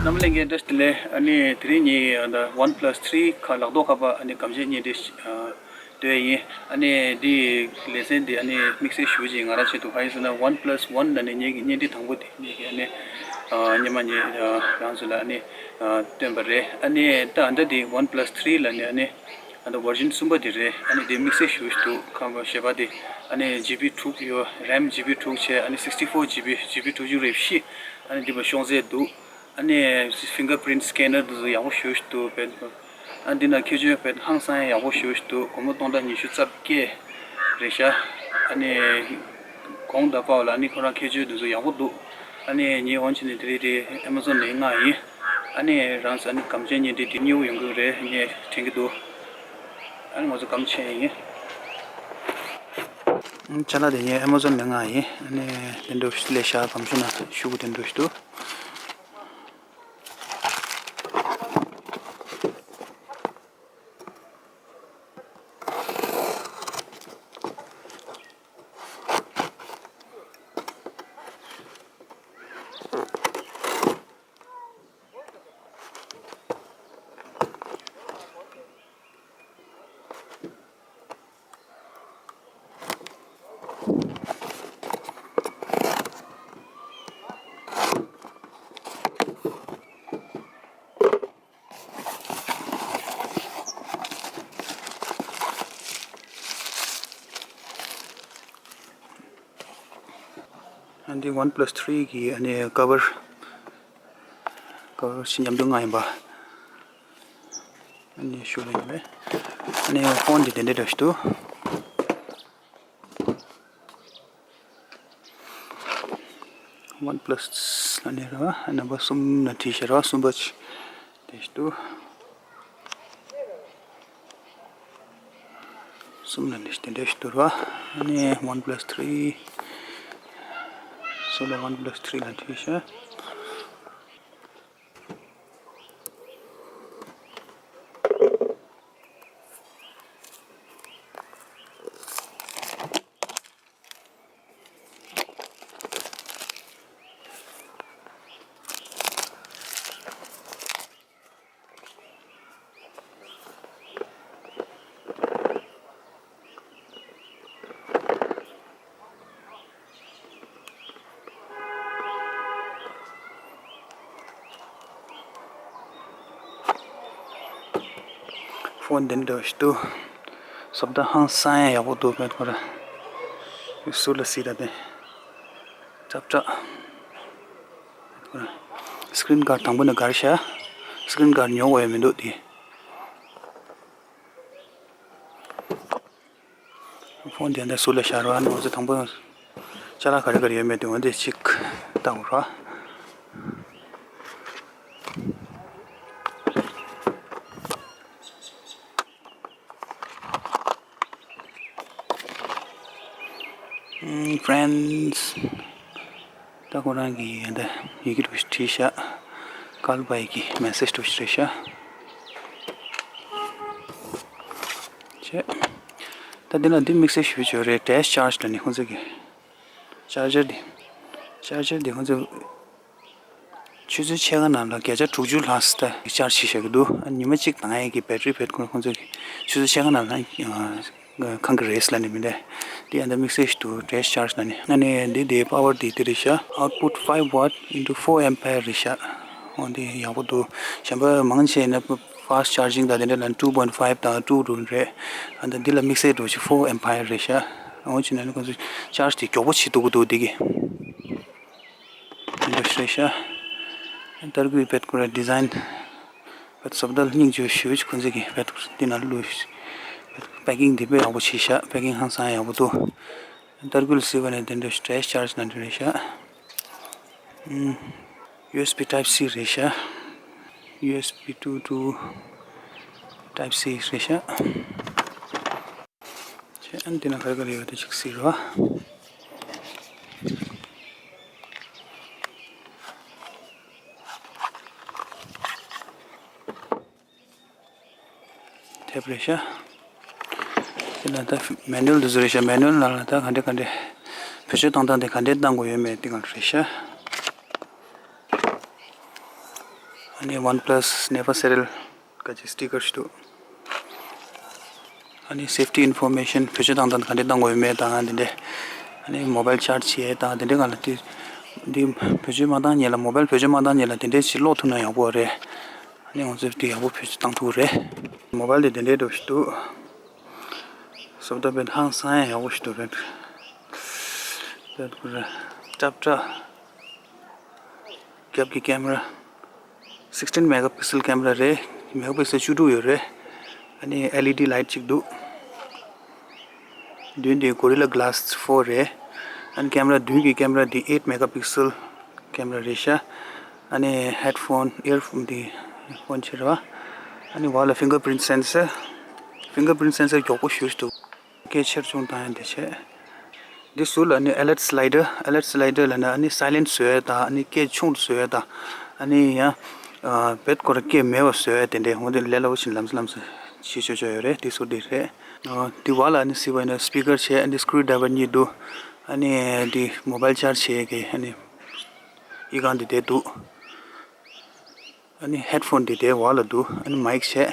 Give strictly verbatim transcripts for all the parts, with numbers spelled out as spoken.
རྣམ་པ་ལྷན་རྒྱས་བཀྲ་ཤིས་བདེ་ལེགས། ཨ་ནི་དེ་རིང་ངས་ཨ་ད་ཝན་པ་ལ་སི་ཐི་རི་ཁ་ལག་ཐོག་ཁ་པར་ཨ་ནི་སྒམ་ཆས་གཉེར་སྒྲིག་ཨ་སྟོན་ཡིན། ཨ་ནི་འདི་ལེ་ཚན་འདི་ཨ་ནི་དམིགས་བསལ་ཞུ་ཅིག་ང་རང་ཆེད་དུ། གང་ཡིན་ཟེར་ན་ཝན་པ་ལ་སི་ཝན་ལབ་ནས་ངེད་ཀྱི་གཉེར་སྒྲིག་དང་པོ་དེ་ངེད་ཀྱི་ཨ་ནི་ཨ་སྔོན་མ་ངས་ཨ་རང་ཚོ་ལ་ཨ་ནི་ཨ་སྟོན་པ་རེད། ཨ་ནི་ད་ཨ་ད་འདི་ཝན་པ་ལ་སི་ཐི་རི་ལབ་ནས་ཨ་ནི་ཨ་ད་བར་ཞན་གསུམ་པ་དེ་རེད། ཨ་ནི་དེ་དམིགས་བསལ་ཞུ་ཞུ་འདུག་ཁམས་པ་ཞེས་པ་དེ་ཨ་ནི་ཇི་བི་དྲུག་ཡོད། རེམ་ཇི་བི་དྲུག་བྱས། ཨ་ནི་སིག་སི་ཊི་ཕོར་ཇི་བི། ཇི་བི་དྲུག་ཅུ་རེ་བཞི། ཨ་ནི་འདི་པ་ཤོང་ཚད་འདུག་ཨ་ནི་ཕིང་གར་པི་རིན་ཊི་སི་ཀེ་ནར་དེ་ཚོ་ཡག་པོ་ཞེ་པོ་ཞིག་འདུག་བེད། ཨ་འདི་ན་ཁྱད་ཆོས་བེད་ཧང་སང་ཡག་པོ་ཞེ་པོ་ཞིག་འདུག་སྒོར་མོ་སྟོང་ཕྲག་ཉི་ཤུ་རྩ་བརྒྱད་རེད་ཤག་ཨ་ནི་གོང་དང་པའོ་ལ་ཨ་ནི་ཁོ་རང་ཁྱད་ཆོས་དེ་ཚོ་ཡག་པོ་འདུག་ཨ་ནི་ངས་འོན་ཆེ་ནས་དེ་རིང་དེ་ཨེ་མ་ཛོན་ནས་མངགས་ཡིན། ཨ་ནི་རང་ཚོ་ཨ་ནི་སྒམ་ཆས་གཉེར་སྒྲིག་དེ་སྙིང་པོ་ཡོང་གི་རེད། ངས་དྲན་གྱི་འདུག་ཨ་ནི་ང་ཚོ་སྒམ་ཆས་ཡིན། ཅ་ལག་དེ་ངས་ཨེ་མ་ཛོན་ནས་མངགས་ཡིན། ཨ་ནི་དེ་འདྲ་ཞིག་ལས་ཤག་སྒམ་ཆུ་ན་ཤུ་གུ་དེ་འདྲ་ཞིག་འདུག་ཨ་འདི་ཝན་པ་ལ་སི་ཐི་རི་གི་ཨ་ནི་ཀ་བར། ཀ་བར་ཞིག་མཉམ་དུ་མངགས་ཡིན་པ། ཨ་ནི་ཞུ་ལ་ཡིན་པས། ཨ་ནི་ཕོན་འདི་དེ་འདྲ་འདྲ་ཞིག་འདུག་ཝན་པ་ལ་སི་ལ་ནི་ར་ནམ་བར་གསུམ་ལ་བྲིས་ཤག་ར། གསུམ་པ་ཅིག་དེ་ཞིག་འདུག་གསུམ་ལ་འདི་དེ་འདྲ་ཞིག་འདུག་ར། ཨ་ནི་ཝན་པ་ལ་སི་ཐི་རི། གསུམ་ལ་ཝན་པ་ལ་སི་ཐི་རི་ལ་བྲིས་ཤག་ཕོན་དེ་འདྲ་ཞིག་འདུག་བཟོ་ལྟ་ཧང་སང་ཡག་པོ་འདུག་མེད་ཁོ་ར། ཟུར་ལ་གཟིགས་ད་དེ། ཀྲབ་ཀྲབ། སི་ཀི་རིན་གཱཌ་དང་པོ་ནས་བཀག་ཤག་སི་ཀི་རིན་གཱཌ་ཉོ་དགོས་ཡ་མི་འདུག་དེ། ཕོན་དེ་འདྲ་ཟུར་ལ་བཞག་རོགས། ཨ་ནི་ང་ཚོ་དང་པོ་ཅ་ལག་ག་རེ་ག་རེ་ཡོད་མེད་དེ་འོ་འདི་གཅིག་ལྟ་དགོས་རོགས། ཨམ། ཕ་རེན་ཌི། ད་ཁོ་རང་གིས་ཡ་ད་ཡི་གེ་འདྲ་བོ་ཞིག་བྲིས་ཤག་ཀལ་པའི་གི་མེ་སེ་ཇི་འདྲ་བོ་ཞིག་རེད་ཤག་བྱས། ད་འདི་ན་འདི་དམིགས་བསལ་ཞུ་ཆོག་རེད། ཌེ་ཤི་ཅར་ཇི་ལབ་ནི་ཁོང་ཚོ་གི་ཅར་ཇར་འདི། ཅར་ཇར་འདི་ཁོང་ཚོ་ཆུ་ཚོད་ཕྱེད་ཀ་ནང་ལ་བརྒྱ་ཆ་དྲུག་ཅུ་ལྷག་ཙམ་ཅར་ཇི་བྱེད་ཀྱི་འདུག་ཨ་ཉི་མ་གཅིག་གཏོང་ཡས་ཀྱི་བེ་ཊི་རི་བེད་ཁོང་ཚོ་གི་ཆུ་ཚོད་ཕྱེད་ཀ་ནང་ལ་ཨ། ཁང་གི་རེས་ལ་ནི་མི་འདྲ། འདི་ཡང་ད་དམིགས་བསལ་ཞིག་ཏུ་ཌེ་ཤི་ཅར་ཇི་ལ་ནི། ཨ་ནི་འདི་འདི་པ་ཝར་འདི་འདི་རེད་ཤག Output five watt into four ampere རེད་ཤག་འོ་འདི་ཡག་པོ་འདུག་གཞན་པ་མང་ཆེ་ན་fast charging དང་དེ་འདྲ་ལ་two point five དང་two རུ་རེད། ཨ་ད་འདི་ལ་དམིགས་བསལ་འགྲོ་ཆེ་four ampere རེད་ཤག་འོ་ཅི་ན་ནི་ཁོང་ཚོ་ཅར་ཇི་དེ་མགྱོགས་པོ་བྱེད་ཐུབ་ཀྱི་འདུག་འདི་གི། འདི་འདྲ་ཞིག་རེད་ཤག་ཏར་ཀུའི་བེད་ཁོ་ར་ཌི་ཛའིན་བེད་བཟོ་ལྟ་སྙིང་རྗེ་ཞེ་པོ་ཅིག་ཁོང་ཚོ་གི་བེད་འདི་ན་ལུས་པེ་ཀིང་འདི་དཔེ་ཡག་པོ་བྱས་ཤག་པེ་ཀིང་ཧང་སང་ཡག་པོ་འདུག་ཏར་ཀུ་ལ་གཟིགས་པ་ནས་དེ་འདྲ་ཌེ་ཤི་ཅར་ཇི་ན་འདྲ་རེད་ཤག་ཨུམ། ཡུ་ཨེས་བི་ཊའིབ་སི་རེད་ཤག་ཡུ་ཨེས་བི་two to Type C རེད་ཤག་བྱས། ཨ་ནི་དེ་ན་ག་རེ་ག་རེ་ཡོད་དེ་ཅིག་གཟིགས་རོགས། ཐེབ་རེད་ཤག་དེ་ན་ད་མེ་ནུ་ཨལ་དེ་ཚོ་རེད་ཤག་མེ་ནུ་ཨལ་ནང་ལ་ད་ག་འདྲ་ག་འདྲ་བེད་སྤྱོད་བཏང་སྟངས་དེ་ག་འདྲ་བཏང་དགོས་ཡོད་མེད་དེ་ག་རེད་ཤག་ཨ་ནི་OnePlus never settle ག་ཅིག་སི་ཊི་ཀར་ཞིག་འདུག་ཨ་ནི་safety information བེད་སྤྱོད་བཏང་སྟངས་ག་འདྲས་བཏང་དགོས་ཡོད་མེད་དང་དེ་འདྲས། ཨ་ནི་mobile charge བྱེད་དང་དེ་འདྲས་གང་ལ་དེ་འདི་བེད་སྤྱོད་མ་བཏང་སྔོན་ལ་mobile བེད་སྤྱོད་མ་བཏང་སྔོན་ལ་དེ་འདྲས་ཞིག་ཀློག་ཐུབ་ན་ཡག་པོ་རེད། ཨ་ནི་ང་ཚོས་དེ་ཡག་པོ་བེད་སྤྱོད་བཏང་ཐུབ་ཀྱི་རེད། mobile དེ་དེ་འདྲས་འདྲ་ཞིག་འདུག་སོབ་ད་བེད་ཧང་སང་ཡག་པོ་ཞིག་འདུག་རེད། བེད་ཁོ་ར་ཀྲབ་ཀྲ། རྒྱབ་ཀྱི་camera sixteen megapixel camera རེད། megapixel བཅུ་དྲུག་ཡོད་རེད། ཨ་ནི་LED light གཅིག་འདུག་མདུན་དེ་Gorilla Glass four རེད། ཨ་ནི་camera མདུན་གྱི་camera དེ་eight megapixel camera རེད་ཤག་ཨ་ནི་headphone earphone དེ་ཧེཌ་ཕོན་ཆེ་རེད་བ། ཨ་ནི་བར་ལ་fingerprint sensor fingerprint sensor མགྱོགས་པོ་ཞེ་པོ་ཞིག་འདུག་སྐད་ཆེར་ཆུང་བཏང་ཡ་དེ་བྱས། འདི་ཟུར་ལ་ནི་alert slider alert slider ལབ་ན་ཨ་ནི་silent བཟོ་ཡ་དང་ཨ་ནི་སྐད་ཆུང་དུ་བཟོ་ཡ་དང་། ཨ་ནི་ཡང་ཨ་བེད་ཁོ་ར་སྐད་མེད་པ་བཟོ་ཡ་དེ་འདྲས་འོ་དེ་ལས་སླ་པོ་ཞིག་ལམ་སང་ལམ་སང་བྱེད་ཆོག་ཆོག་ཡོད་རེད། འདི་ཟུར་འདི་རེད། ཨ་འདི་བར་ལ་ཨ་ནི་གཟིགས་པ་ཡིན་ན་speaker བྱས། ཨ་ནི་screwdriver གཉིས་འདུག་ཨ་ནི་འདི་mobile charge བྱེད་ཡ་གི་ཨ་ནི་ཨི་ཁང་འདི་དེ་འདུག་ཨ་ནི་ཧེཌ་ཕོན་འདི་དེ་བར་ལ་འདུག་ཨ་ནི་མའིག་བྱས།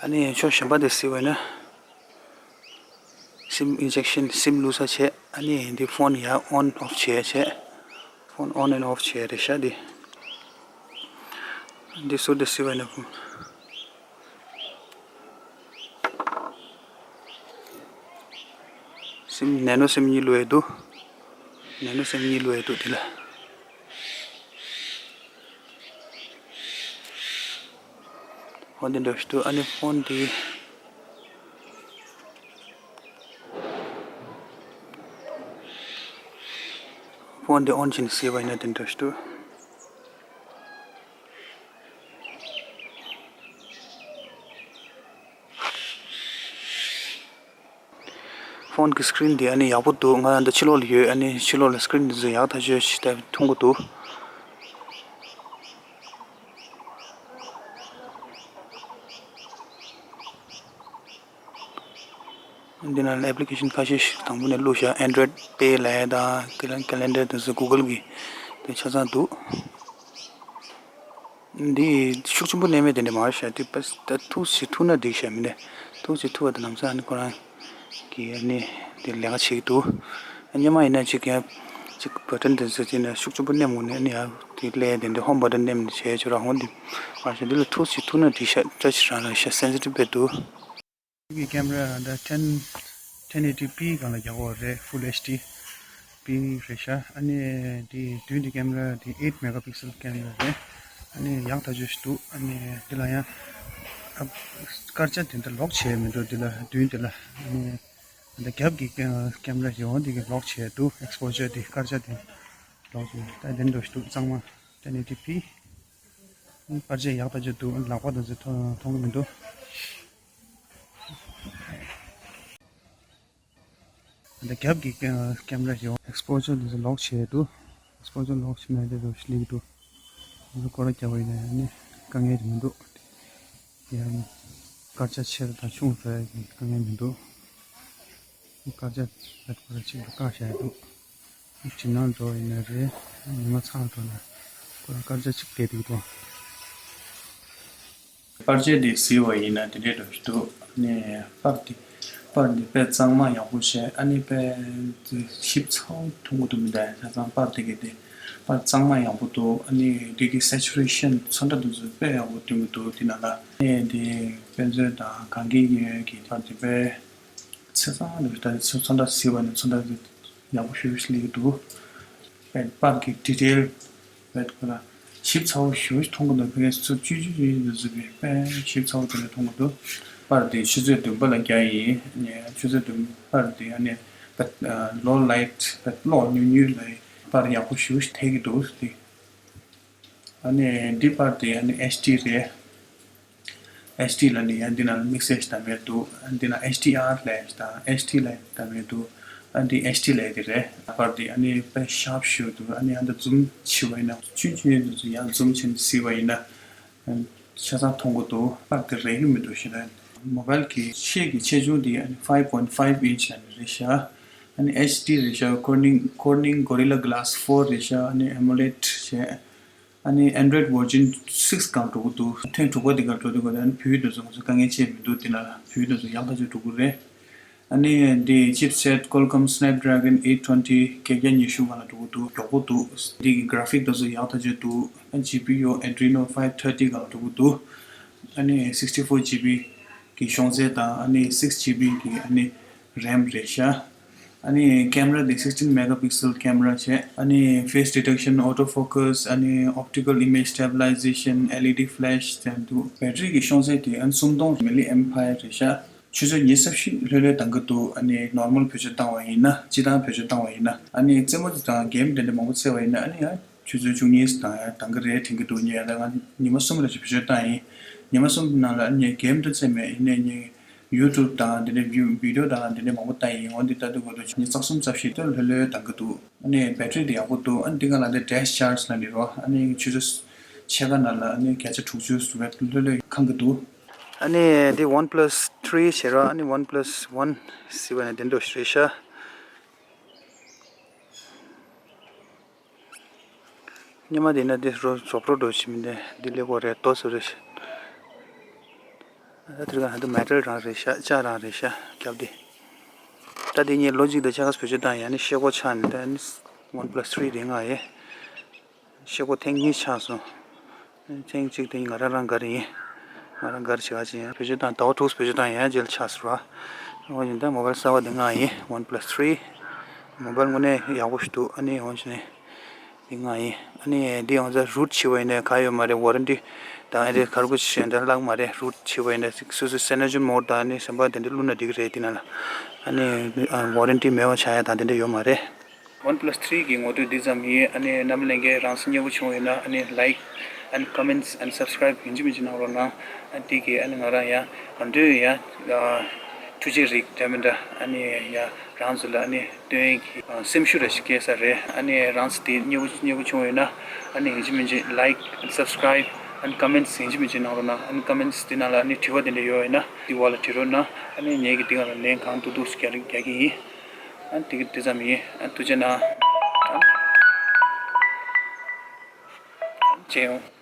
ཨ་ནི་ཕྱོགས་གཞན་པ་དེ་གཟིགས་པ་ཡིན་ན། sim ejection sim བླུགས་ས་བྱས། ཨ་ནི་འདི་ཕོན་ཡར་on off བྱས་བྱས། ཕོན་on and off བྱས་རེད་ཤག་འདི། འདི་ཟུར་དེ་གཟིགས་པ་ཡིན་ན། sim nano sim གཉིས་བླུགས་ཡས་འདུག nano sim གཉིས་བླུགས་ཡས་འདུག་འདི་ལ། འོ་འདི་འདྲ་ཞིག་འདུག་ཨ་ནི་ཕོན་འདི། ཕོན་འདི་on བྱས་ནས་གཟིགས་པ་ཡིན་ན་འདི་འདྲ་ཞིག་འདུག་ཕོན་གྱི་screen འདི་ཨ་ནི་ཡག་པོ་འདུག་ང་འདི་ཕྱི་ལོགས་ལ་ཡོད། ཨ་ནི་ཕྱི་ལོགས་ལ་screen འདི་ཚོ་ཡག་ཐག་ཆོད་ཞིག་ད་མཐོང་གི་འདུག་འདི་ནང་ལ་application ཁ་ཤས་ཤིག་དང་པོ་ནས་བླུགས་བཞག Android Pay ལབ་ཡ་དང་Cal- Calendar དེ་ཚོ་Google གི་དེ་ཆ་ཚང་འདུག་འདི་ཤུགས་ཆེན་པོ་གནས་མེད་དེ་འདྲ་མ་རེད་ཤག་འདི་ད་ཐུག་ཅིག་ཐུག་ན་འགྲིག་ཤག་མི་འདྲ། ཐུག་ཅིག་ཐུག་པ་དང་ལམ་སང་ཨ་ནི་ཁོ་རང་གིས་ཨ་ནི་དེ་ལས་ཀ་བྱེད་ཀྱི་འདུག་སྔོན་མ་ཡིན་ན་ཅིག་ཡང་ཅིག་button དེ་ཚོ་ཅིག་ན་ཤུགས་ཆེན་པོ་གནས་མོ་ནས་ཨ་ནི་ཡང་དེ་ཀླད་དེ་འདྲ་home button གནས་མོ་ནས་བྱས་ཆོག་ར། འོ་འདི་མ་རེད་ཤག་འདི་ལ་ཐུག་ཅིག་ཐུག་ན་འགྲིག་ཤག་བཀྲ་ཤིས་རང་རང་ཤག sensitive དཔེ་འདུག་གི་camera ད་ten ten eighty p སྒང་ལ་རྒྱག་གོ་རེད། Full HD P རེད་ཤག་ཨ་ནི་དེ་མདུན་དེ་camera དེ་eight megapixel camera རེད། ཨ་ནི་ཡག་ཐག་ཆོད་ཞིག་འདུག་ཨ་ནི་དེ་ལ་ཡང་ཨ་སྐར་ཆ་དེ་འདྲ་ལོག་བྱས་མི་འདུག་དེ་ལ་མདུན་དེ་ལ་ཨ་ནི་ད་རྒྱབ་ཀྱི་camera ཡོང་དེ་གི་ལོག་བྱས་འདུག exposure དེ་སྐར་ཆ་དེ་ལོག་བྱས་ད་དེ་འདྲ་ཞིག་འདུག་གཙང་མ་ten eighty p པར་ཆས་ཡག་ཐག་ཆོད་འདུག་ལག་པ་དེ་ཚོ་མཐོང་མཐོང་གི་མི་འདུག་འདི་རྒྱབ་ཀྱི་ཀེ- camera ཡོད། exposure འདི་ཚོ་ལོག་བྱས་འདུག exposure ལོག་བྱས་ན་དེ་ཚོ་སླེབས་འདུག་འདི་ཚོ་སྐོར་ར་རྒྱབ་པ་ཡིན་ན་ཡང་ནི་དཀའ་ངལ་མི་འདུག་ཡང་སྐར་ཆ་ཆེ་རུ་དང་ཆུང་རུ་འགྲོ་ཡ་གི་དཀའ་ངལ་མི་འདུག་སྐར་ཆ་ལ་སྐོར་ར་གཅིག་ལ་བཀག་བཞག་འདུག་ཇེ་ནང་འགྲོ་ཡིན་ན་རེད། ཉི་མ་ཚང་འགྲོ་ན་སྐོར་ར་སྐར་ཆ་གཅིག་བསྡད་འདུག་པར་ཆས་འདི་གཟིགས་པ་ཡིན་ན་དེ་འདྲའི་འདྲ་ཞིག་འདུག་ཨ་ནི་པར་འདི་པར་འདི་དཔེ་གཙང་མ་ཡག་པོ་བྱས། ཨ་ནི་དཔེ་ཞིབ་ཚགས་པོ་མཐོང་གི་འདུག་མི་འདྲ། ཆ་ཚང་པར་འདི་གི་འདི་པར་གཙང་མ་ཡག་པོ་འདུག་ཨ་ནི་འདི་གི་saturation ཚོན་ཁྲ་འདི་ཚོ་དཔེ་ཡག་པོ་སྟོན་གི་འདུག་འདི་ནང་ལ་ཨ་ནི་འདི་དཔེ་མཛོད་དང་གང་གི་ཡོད་ཀྱི་པར་འདི་དཔེ་ཆ་ཚང་འདི་ད་ཚོན་ཁྲ་གཟིགས་པ་ཡིན་ན་ཚོན་ཁྲ་འདི་ཡག་པོ་ཞེ་པོ་ཞིག་སླེབས་ཀྱི་འདུག་པར་གྱི་detail བེད་ཁོ་ན་ཞིབ་ཚགས་པོ་ཞེ་པོ་ཞིག་མཐོང་གི་འདུག་ཕ་གིའི་ཚོ་ཆུང་ཆུང་ཆུང་ཆུང་འདུག་ཚོ་གི་དཔེ་ཞིབ་ཚགས་པོ་དེ་འདྲ་མཐོང་གི་འདུག་པར་དེ་ཆུ་ཚོད་བདུན་པ་ལ་རྒྱག་ཡིན། ཆུ་ཚོད་བདུན་པར་དེ་ཨ་ནི་low light བེད་གློག་ཉུང་ཉུང་ལ་པར་ཡག་པོ་ཞེ་པོ་ཞིག་ཐེབས་ཀྱི་འདུག་དེ་ཨ་ནི་འདི་པར་དེ་ཨ་ནི་HD རེད། HD ལ་ནི་ཡང་འདི་ནང་mixage དང་མེད་འདུག་འདི་ནང་HDR ལས་དང་HD ལས་དང་མེད་འདུག་ཨ་འདི་HD ལས་དེ་རེད། པར་འདི་ཨ་ནི་དཔེ་sharp ཞེ་པོ་འདུག་ཨ་ནི་ཨ་འདི་zoom བྱས་པ་ཡིན་ན་ཆུང་ཆུང་འདི་ཚོ་ཡང་zoom བྱས་ནས་གཟིགས་པ་ཡིན་ན་ཆ་ཚང་མཐོང་གི་འདུག་པར་འདི་རེག་གི་མི་འདུག་ཞེ་ན། mobile གི་ཤེལ་གྱི་ཆེ་ཆུང་འདི་ཨ་ནི five point five inch ལ་ནི་རེད་ཤག་ཨ་ནི་ཨེཆ་ཌི་རེད་ཤག Corning Corning Gorilla Glass four རེད་ཤག་ཨ་ནི་ཨེ་མོ་ལེད་བྱས། ཨ་ནི་Android version six སྒང་འགྲོ་གི་འདུག་ཐེངས་དྲུག་པ་འདི་ག་འགྲོ་འདུག་ཨ་ནི་བོད་ཡིག་དེ་ཚོ་ང་ཚོ་དཀའ་ངལ་ཅི་ཡང་མི་འདུག་དེ་ན་བོད་ཡིག་དེ་ཚོ་ཡག་ཐག་ཆོད་འགྲོ་གི་རེད། ཨ་ནི་འདི་chipset Qualcomm Snapdragon eight twenty བརྒྱད་བརྒྱ་ཉི་ཤུ་སྒང་ལ་འགྲོ་གི་འདུག་མགྱོགས་པོ་འདུག་འདི་གི་graphic དེ་ཚོ་ཡག་ཐག་ཆོད་འདུག་ཨ་ནི་GPU Adreno five thirty སྒང་ལ་འགྲོ་གི་འདུག་ཨ་ནི་sixty four GB གི་གཤོང་ཚད་དང་ཨ་ནི་six GB གི་ཨ་ནི་RAM རེད་ཤག་ཨ་ནི་camera དེ་sixteen megapixel camera བྱས། ཨ་ནི་face detection, auto focus, ཨ་ནི་optical image stabilization, LED flash དེ་འདུག battery གི་གཤོང་ཚད་དེ་ཨ་ནི་སུམ་སྟོང milliampere རེད་ཤག་ཆུ་ཚོད་ཉི་ཤུ་རྩ་བཞི་ལྷོད་ལྷོད་གཏང་གི་འདུག་ཨ་ནི་normal བེད་སྤྱོད་བཏང་བ་ཡིན་ན། སྤྱིར་བཏང་བེད་སྤྱོད་བཏང་བ་ཡིན་ན། ཨ་ནི་རྩེད་མོ་དང་game དེ་འདྲ་མང་པོ་རྩེ་བ་ཡིན་ན་ཨ་ནི་ཡང་ཆུ་ཚོད་བཅུ་གཉིས་དང་ཡང་གཏང་གི་རེད་དྲན་གྱི་འདུག་ངས་ཡང་ད་ང་ཉི་མ་གསུམ་རེ་ཞིག་བེད་སྤྱོད་བཏང་ཡིན། ཉི་མ་གསུམ་ནང་ལ་ཨ་ནི་game དེ་རྩེ་མེད་ཡིན་ནའི་ངས། YouTube དང་དེ་འདྲའི་video དང་དེ་འདྲའི་མང་པོ་ལྟ་ཡིན། འོ་འདི་ལྟ་དུས་གོ་དུས་ཉི་ཤུ་རྩ་གསུམ་རྩ་བཞི་ལྟར་ལྷོད་ལྷོད་གཏང་གི་འདུག་ཨ་ནི་battery དེ་ཡག་པོ་འདུག་ཨ་ནི་འདི་ག་ལ་དེ་dash charge ལ་ནི་རོ། ཨ་ནི་ཆུ་ཚོད་ཕྱེད་ཀ་ནང་ལ་ཨ་ནི་བརྒྱ་ཆ་དྲུག་ཅུ་ཟུར་བའི་ལྷོད་ལྷོད་ཁེངས་ཀྱི་འདུག་ཨ་ནི་འདི་OnePlus three བྱེད་རོགས། ཨ་ནི་OnePlus one ཟེར་བ་ནི་དེ་འདྲ་རེད་ཤག་སྔོན་མ་དེ་ན་དེ་རོ་རྫོབ་རོ་འགྲོ་ཞིག་མི་འདུག་འདི་ལེགས་པོ་རེད། ཏོག་ཙམ་རེད་ཤག་ད་དེ་རིང་ང་ཚོ་metal རང་རེད་ཤག་ལྕགས་རང་རེད་ཤག་རྒྱབ་དེ། ད་དེ་ངས་Logitech དེ་ཆ་ག་བེད་སྤྱོད་བཏང་ཡང་ནི་ཤེལ་སྒོ་ཆག་ནས་ད་ནི་OnePlus three རེད་ང་ཡེ། ཤེལ་སྒོ་ཐེངས་གཉིས་ཆག་སོང་། ཐེངས་གཅིག་དེ་ང་རང་རང་དགར་ཡིན། ང་རང་དགར་བྱེད་ག་ཅི་ཡང་བེད་སྤྱོད་བཏང་ཟླ་བ་དྲུག་བེད་སྤྱོད་བཏང་ཡང་རྗེས་ལ་ཆག་སོང་ར། འོ་ཡིན་ད་mobile གསར་པ་དེ་ང་ཡིན། OnePlus three mobile དངོས་གནས་ཡག་པོ་ཞིག་འདུག་ཨ་ནི་འོ་བྱས་ནས། འདི་ང་ཡིན། ཨ་ནི་འདི་ཡང་ཚ་root བྱས་པ་ཡིན་ན་ག་ཡོད་མ་རེད། warranty དང་ཨ་རེ་ཁར་གུ་ཞེ་འདྲ་བརླག་མ་རེད། root བྱས་པ་ཡིན་ན་སོ་སོའི་CyanogenMod དང་ཨ་ནི་ཟམ་པ་དེ་འདྲ་བླུགས་ན་འགྲིག་གི་རེད། འདི་ནང་ལ་ཨ་ནི་warranty མེད་པ་ཆགས་ཡ་དང་དེ་འདྲ་ཡོད་མ་རེད། OnePlus three གི་ངོ་སྤྲོད་འདི་ཙམ་ཡིན། ཨ་ནི་རྣམ་པ་ལྷན་རྒྱས་རང་སེམས་མཉེས་པོ་བྱུང་ཡོད་ན་ཨ་ནི་like and comments and subscribe ཡིན་གཅིག་མིན་གཅིག་གནང་རོགས་གནང་། ཨ་འདི་གི་ཨ་ནི་ང་རང་ཡང་ག་འདྲ་ཡང་ཐུགས་རྗེ་རིགས་འདྲ་མི་འདྲ་ཨ་ནི་ཡང་རང་ཚོ་ལ་ཨ་ནི་སྟོན་གྱི་སེམས་ཤུགས་རེ་ཞིག་སྐྱེས་ས་རེད། ཨ་ནི་རང་ཚོ་དེ་མཉེས་པོ་མཉེས་པོ་བྱུང་ཡོད་ན་ཨ་ནི་ཡིན་གཅིག་མིན་གཅིག་like and subscribe and comments ཡིན་གཅིག་མིན་གཅིག་གནང་རོགས་གནང་། ཨ་ནི་comments དེ་ནང་ལ་ཨ་ནི་དྲི་བ་དེ་འདྲ་ཡོད་ཡོད་ན་དེ་བ་ལ་དྲི་རོགས་གནང་། ཨ་ནི་ངེད་ཀྱི་དེ་ག་ལ་ལན་གང་ཐུབ་ཐུབ་ཞིག་རྒྱག་རྒྱག་གི་ཡིན། ཨ་ནི་དེ་གི་དེ་ཙམ་ཡིན། ཨ་ནི་ཐུགས་རྗེ་གནང་། ཨ་ནི་མཇལ་ཡོང་།